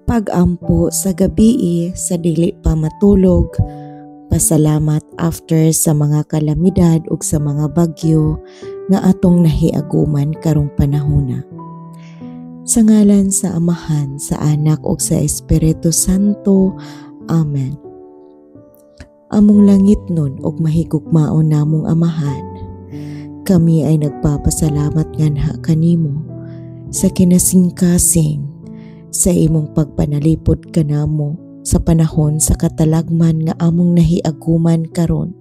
Pag-ampo sa gabii sa dili pa matulog, pasalamat after sa mga kalamidad ug sa mga bagyo nga atong nahiaguman karong panahona. Sa ngalan sa Amahan, sa Anak ug sa Espiritu Santo. Amen. Among langitnon ug mahigugmaon namong Amahan, kami ay nagpapasalamat nganha kanimo sa kinasingkasing sa imong pagpanalipod kanamo sa panahon sa katalagman nga among nahiaguman karon,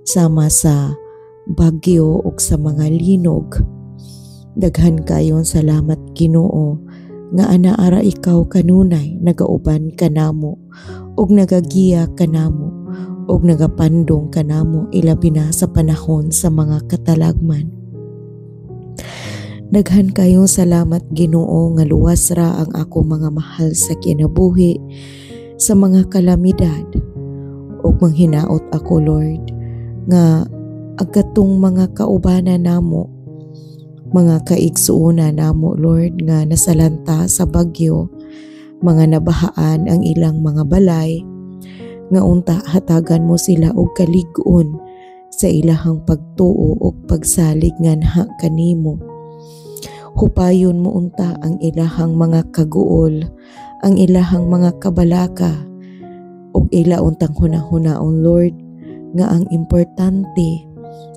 sama sa bagyo ug sa mga linog. Daghan kayong salamat, Ginoo, nga anaara ikaw kanunay nagauban kanamo ug nagagiya kanamo ug nagapandong kanamo, ilabi na sa panahon sa mga katalagman. Daghan kayong salamat, Ginoo, nga luwas ra ang ako mga mahal sa kinabuhi sa mga kalamidad. Ug manghinaot ako, Lord, nga ang katong mga kaubanan namo, mga kaigsuonan namo, Lord, nga nasalanta sa bagyo, mga nabahaan ang ilang mga balay, nga unta hatagan mo sila og kalig-on sa ilahang pagtuo ug pagsalig nganha kanimo. Hupayon mo unta ang ilahang mga kaguol, ang ilahang mga kabalaka, ug ila untang hunahunaon, Lord, nga ang importante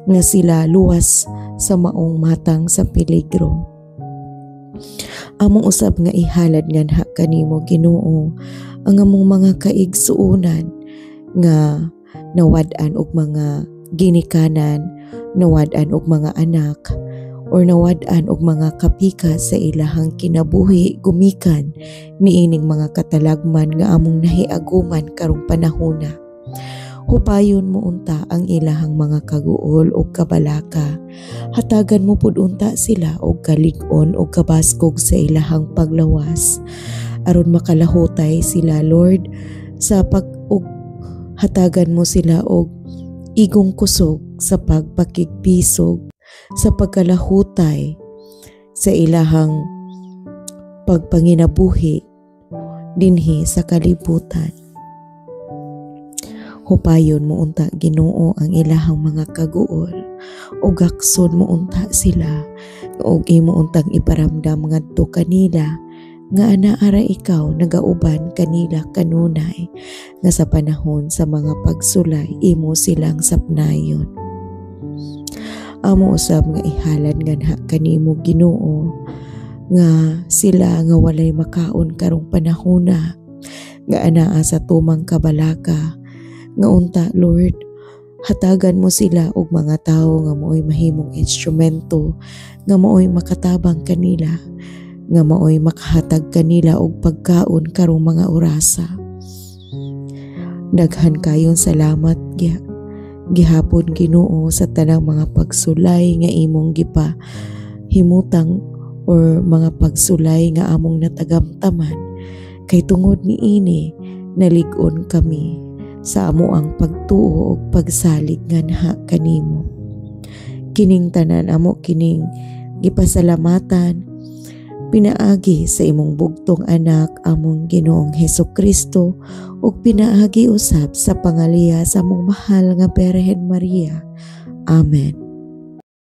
nga sila luwas sa maong matang sa peligro. Among usab nga ihalad nganha kanimo, Ginoo, ang among mga kaigsuonan nga nawad-an og mga ginikanan, nawad-an og mga anak, or nawad-an og mga kapika sa ilahang kinabuhi gumikan niining mga katalagman nga among nahiaguman karong panahona. Hupayon mo unta ang ilahang mga kaguol og kabalaka. Hatagan mo pud unta sila og kalig-on og kabaskog sa ilahang paglawas aron makalahutay sila, Lord, sa pag og hatagan mo sila og igong kusog sa pagpakigpisog, sa pagkalahutay sa ilahang pagpanginabuhi dinhi sa kalibutan. Hupayon mo unta, Ginoo, ang ilahang mga kaguol ug gakson mo unta sila ug imo untang iparamdam ngadto kanila nga anaara ikaw nagauban kanila kanunay, nga sa panahon sa mga pagsulay imo silang sapnayon. Amo usab nga ihalad nganha kanimo, Ginoo, nga sila nga walay makaon karong panahona, nga anaa sa tumang kabalaka, nga unta, Lord, hatagan mo sila og mga tawo nga maoy mahimong instrumento, nga maoy makatabang kanila, nga maoy makahatag kanila og pagkaon karong mga orasa. Daghan kayong salamat gihapon, Ginoo, sa tanang mga pagsulay nga imong gipa himutang or mga pagsulay nga among natagamtaman, kay tungod niini nalig-on kami sa amo ang pagtuo ug pagsalig nganha kanimo. Kining tanan amo kining gipasalamatan pinaagi sa imong bugtong anak, among Ginoong Heso Kristo, ug pinaagi usab sa pangaliya sa among mahal nga Birhen Maria. Amen.